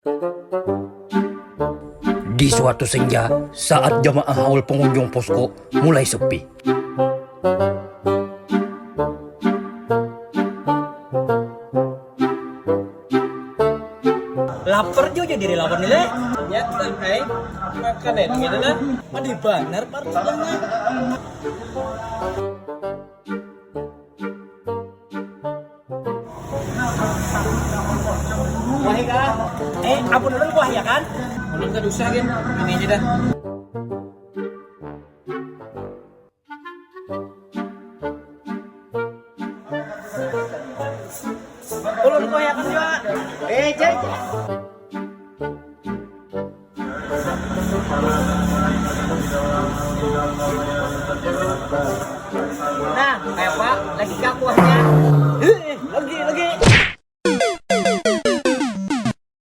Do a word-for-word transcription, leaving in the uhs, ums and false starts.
Di suatu senja, saat jamaah haul pengunjung posko mulai sepi. Lapar juga jadi relawan ni, Le. Nyata, ai. Makan ya, gitu lah. Mandi banar, parut. Wahai kah? Eh, ampun ulun kuah ya kan? Ulun kada usah, Gin. Ini aja dah. Ulun kuah ya kan juga. Eh, cek. Nah, kayak apa? Lagi kah kuahnya?